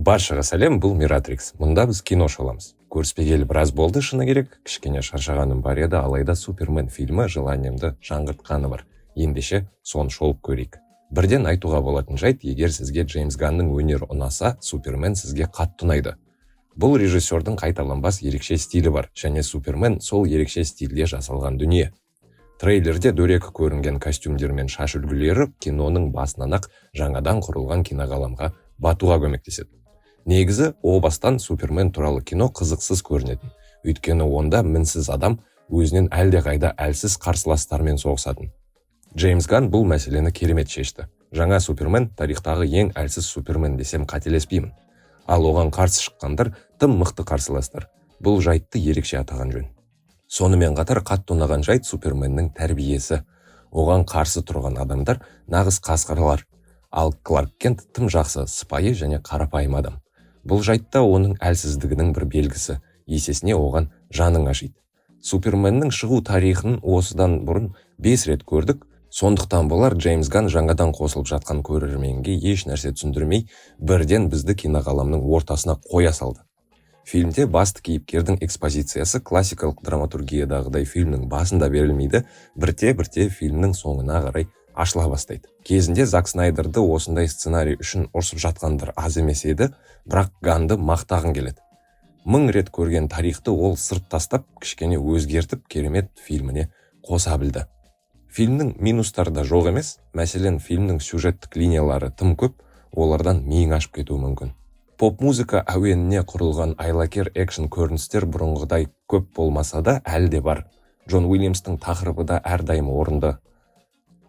Баршаға сәлем, бұл Миратрикс. Мұнда біз кино шоламыз. Көріспегелі біраз болды, шыны керек. Кішкене шаршағаным бар еді, алайда «Супермен» фильмі желаниемді жаңғыртқаны бар. Ендеше, соны шолып көрейік. Бірден айтуға болатын жайт: егер сізге Джеймс Ганның өнері ұнаса, «Супермен» сізге қатты ұнайды. Бұл режиссердің қайталанбас ерекше стилі бар және «Супермен» сол ерекше стильде жасалған дүние. Трейлерде дөрекі көрінген костюмдер мен шаш үлгілері киноның басынан ақ жаңадан құрылған киноғаламға батуға көмектеседі. Негізі, о бастан «Супермен» туралы кино қызықсыз көрінетін, өйткені онда мінсіз адам өзінен әлдеқайда әлсіз қарсыластармен соғысатын. Джеймс Ган бұл мәселені керемет шешті. Жаңа «Супермен» тарихтағы ең әлсіз «Супермен» десем, қателеспеймін. Ал оған қарсы шыққандар тым мықты қарсыластар. Бұл жайтты ерекше атаған жөн. Сонымен қатар қатты ұнаған жайт – «Суперменнің» тәрбиесі. Оған қарсы тұрған адамдар нағыз қасқырлар, ал Кларк Кент тым жақсы, сыпайы және қарапайым адам. Бұл жайтта оның әлсіздігінің бір белгісі, есесіне оған жаның ашиды. «Суперменнің» шығу тарихын осыдан бұрын 5 рет көрдік. Сондықтан болар, Джеймс Ган жаңадан қосылып жатқан көрерменге еш нәрсе түсіндірмей, бірден бізді киноғаламның ортасына қоя салды. Фильмде басты кейіпкердің экспозициясы классикалық драматургиядағыдай фильмнің басында берілмейді, бірте-бірте фильмнің соңына қарай ашыла бастайды. Кезінде Зак Снайдерді осындай сценарий үшін ұрсып жатқандар аз емес еді, бірақ Ганды мақтағым келеді. Мың рет көрген тарихты ол сырт тастап, кішкене өзгертіп, керемет фильміне қоса білді. Фильмнің минустары да жоқ емес. Мәселен, фильмнің сюжеттік линиялары тым көп, олардан миың ашып кетуі мүмкін. Поп музыка әуеніне құрылған айлакер экшн көріністер бұрынғыдай көп болмаса да, әлі де бар. Джон Уильямстың тақырыбы да әрдайым орынды.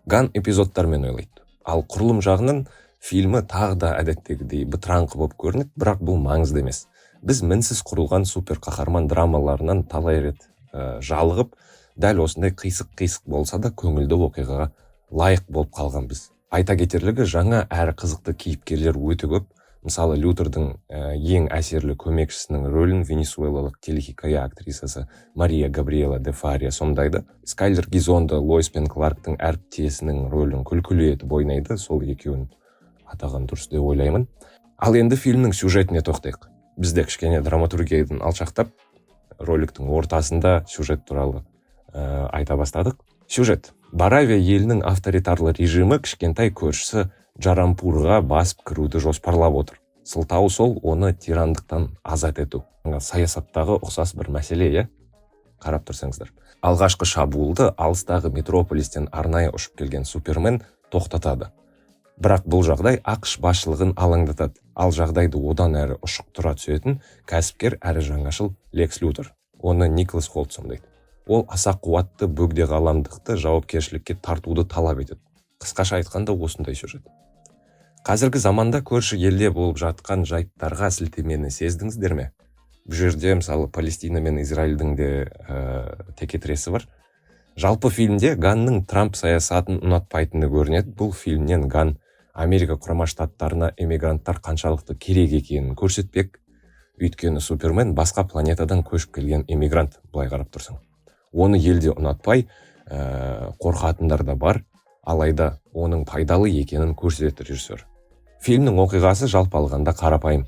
Ган эпизодтармен ойлайды. Ал құрылым жағынан фильмі тағы да әдеттегідей бытыраңқы болып көрінеді, бірақ бұл маңызды емес. Біз мінсіз құрылған супер қаһарман драмаларынан талай рет жалығып, дәл осындай қисық-қисық болса да, көңілді оқиғаға лайық болып қалғанбыз. Айта кетерлігі, жаңа әрі қызықты кейіпкерлер өте көп. Мысалы, Лютердің ең әсерлі көмекшісінің рөлін венесуэлалық телехикая актрисасы Мария Габриэла де Фария сомдайды. Скайлер Гизонда Лоис пен Кларктың әріптесінің рөлін күлкілі етіп ойнайды. Сол екеуін атаған дұрыс деп ойлаймын. Ал енді фильмнің сюжетіне тоқтайық. Бізде кішкене драматургиядан алшақтап, роликтің ортасында сюжет туралы айта бастадық. Сюжет: Баравия елінің авторитарлы режимі кішкентай көршісі Джарампурға басып кіруді жоспарлап отыр. Сылтауы сол, оны тирандықтан азат ету. Саясаттағы ұқсас бір мәселе, иә, қарап тұрсаңыздар. Алғашқы шабуылды алыстағы Метрополистен арнайы ұшып келген «Супермен» тоқтатады. Бірақ бұл жағдай АҚШ басшылығын алаңдатады. Ал жағдайды одан әрі ушықтыра түсетін кәсіпкер әрі жаңашыл Лекс Лютер. Оны Николас Холт сомдайды. Ол аса қуатты бөгде ғаламдықты жауапкершілікке тартуды талап етеді. Қысқаша айтқанда, осындай сюжет. Қазіргі заманда көрші елде болып жатқан жайттарға сілтемені сездіңіздер ме? Бұл жерде, мысалы, Палестина мен Израильдің де текетіресі бар. Жалпы, фильмде Ганның Трамп саясатын ұнатпайтыны көрінеді. Бұл фильмнен Ган Америка Құрама Штаттарына эмигранттар қаншалықты керек екенін көрсетпек. Өйткені «Супермен» басқа планетадан көшіп келген эмигрант. Былай қарап тұрсаң, оны елде ұнатпай, қорқатындар да бар. Алайда оның пайдалы екенін көрсетеді режиссер. Фильмнің оқиғасы жалпы алғанда қарапайым,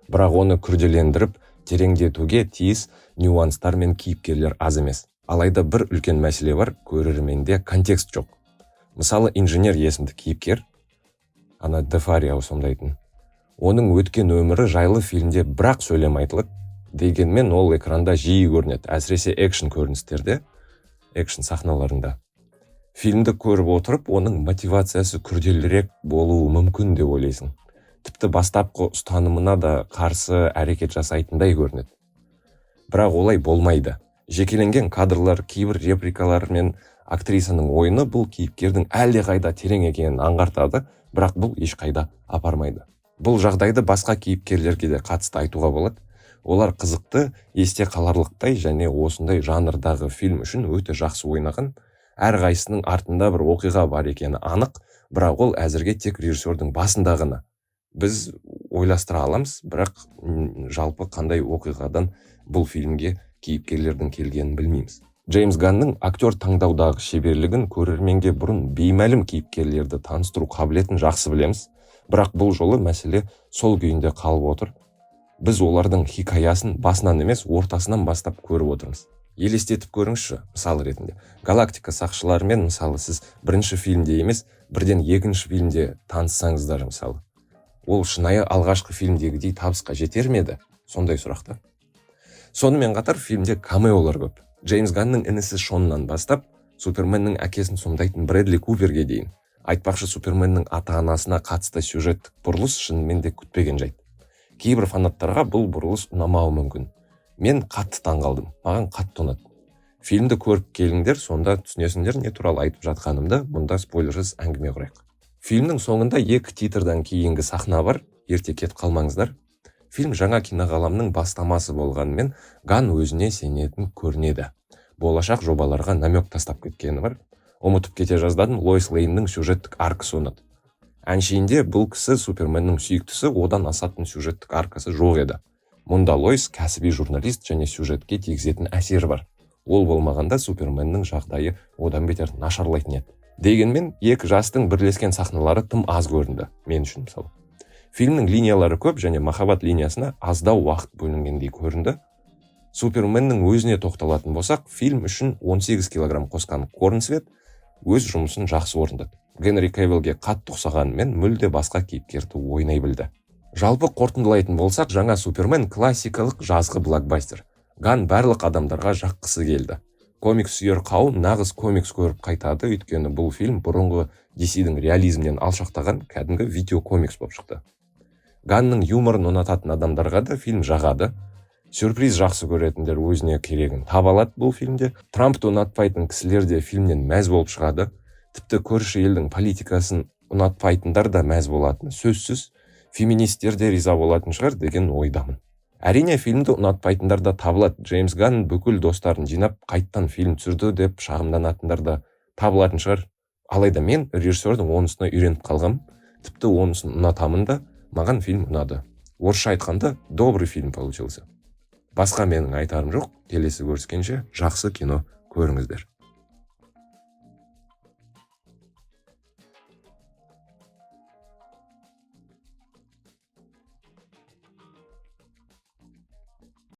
бірақ оны күрделендіріп, тереңдетуге тиіс нюанстар мен кейіпкерлер аз емес. Алайда бір үлкен мәселе бар: көрерменде контекст жоқ. Мысалы, Инженер есімді кейіпкер, ана Де Фария сомдайтын, оның өткен өмірі жайлы фильмде бір-ақ сөйлем айтылады. Дегенмен ол экранда жиі көрінеді, әсіресе экшн көріністерде, экшн сахналарында. Фильмді көріп отырып, оның мотивациясы күрделірек болуы мүмкін деп ойлайсың. Тіпті бастапқы ұстанымына да қарсы әрекет жасайтындай көрінеді, бірақ олай болмайды. Жекеленген кадрлар, кейбір репликалар мен актрисаның ойыны бұл кейіпкердің әлдеқайда терең екенін аңғартады, бірақ бұл ешқайда апармайды. Бұл жағдайды басқа кейіпкерлерге де қатысты айтуға болады. Олар қызықты, есте қаларлықтай және осындай жанрдағы фильм үшін өте жақсы ойнаған. Әрқайсысының артында бір оқиға бар екені анық, бірақ ол әзірге тек режиссердің басында ғана. Біз ойластыра аламыз, бірақ жалпы қандай оқиғадан бұл фильмге кейіпкерлердің келгенін білмейміз. Джеймс Ганның актер таңдаудағы шеберлігін, көрерменге бұрын беймәлім кейіпкерлерді таныстыру қабілетін жақсы білеміз. Бірақ бұл жолы мәселе сол күйінде қалып отыр. Біз олардың хикаясын басынан емес, ортасынан бастап көріп отырмыз. Елестетіп көріңізші, мысал ретінде, галактика сақшыларымен, мысалы, сіз бірінші фильмде емес, бірден екінші фильмде таныссаңыздар, мысалы, ол шынайы алғашқы фильмдегідей табысқа жетер ме еді? Сондай сұрақ та. Сонымен қатар фильмде камеолар көп: Джеймс Ганның інісі Шоннан бастап Суперменнің әкесін сомдайтын Брэдли Куперге дейін. Айтпақшы, Суперменнің ата анасына қатысты сюжеттік бұрылыс шынымен де күтпеген жайт. Кейбір фанаттарға бұл бұрылыс ұнамауы мүмкін. Мен қатты таңғалдым, маған қатты ұнады. Фильмді көріп келіңдер, сонда түсінесіңдер не туралы айтып жатқанымды. Мұнда спойлерсіз әңгіме құрайық. Фильмнің соңында екі титрдан кейінгі сахна бар, ерте кетіп қалмаңыздар. Фильм жаңа киноғаламның бастамасы болғанымен, Ган өзіне сенетін көрінеді, болашақ жобаларға намек тастап кеткені бар. Ұмытып кете жаздадым, Лоис Лейннің сюжеттік аркасы ұнады. Әншейінде бұл кісі Суперменнің сүйіктісі, одан асатын сюжеттік аркасы жоқ еді. Мұнда Лоис кәсіби журналист және сюжетке тигізетін әсері бар. Ол болмағанда, Суперменнің жағдайы одан бетер нашарлайтын еді. Дегенмен екі жастың бірлескен сахналары тым аз көрінді мен үшін. Мысалы, фильмнің линиялары көп және махаббат линиясына аздау уақыт бөлінгендей көрінді. Суперменнің өзіне тоқталатын болсақ, фильм үшін 18 килограмм қосқан Корнсвет өз жұмысын жақсы орындады. Генри Кевиллге қатты ұқсағанымен, мүлде басқа кейіпкерді ойнай білді. Жалпы қорытындылайтын болсақ, жаңа Супермен — классикалық жазғы блокбастер. Ган барлық адамдарға жаққысы келді. Комикс сүйер қауым нағыз комикс көріп қайтады, өйткені бұл фильм бұрынғы DC-дің реализмнен алшақтаған кәдімгі видео комикс болып шықты. Ганның юморын ұнататын адамдарға да фильм жағады. Сюрприз жақсы көретіндер өзіне керегін таба алады бұл фильмде. Трампты ұнатпайтын кісілер де фильмнен мәз болып шығады. Тіпті көрші елдің политикасын ұнатпайтындар да мәз болатыны сөзсіз. Феминистер де риза болатын шығар деген ойдамын. Әрине, фильмді ұнатпайтындар да табылады. Джеймс Ганн бүкіл достарын жинап, қайттан фильм түсірді деп шағымданатындар да табылатын шығар. Алайда мен режиссердің онысына үйреніп қалғам, тіпті онысын ұнатамын да. Маған фильм ұнады. Орысша айтқанда, добрый фильм получился. Басқа менің айтарым жоқ. Келесі көріскенше, жақсы кино көріңіздер.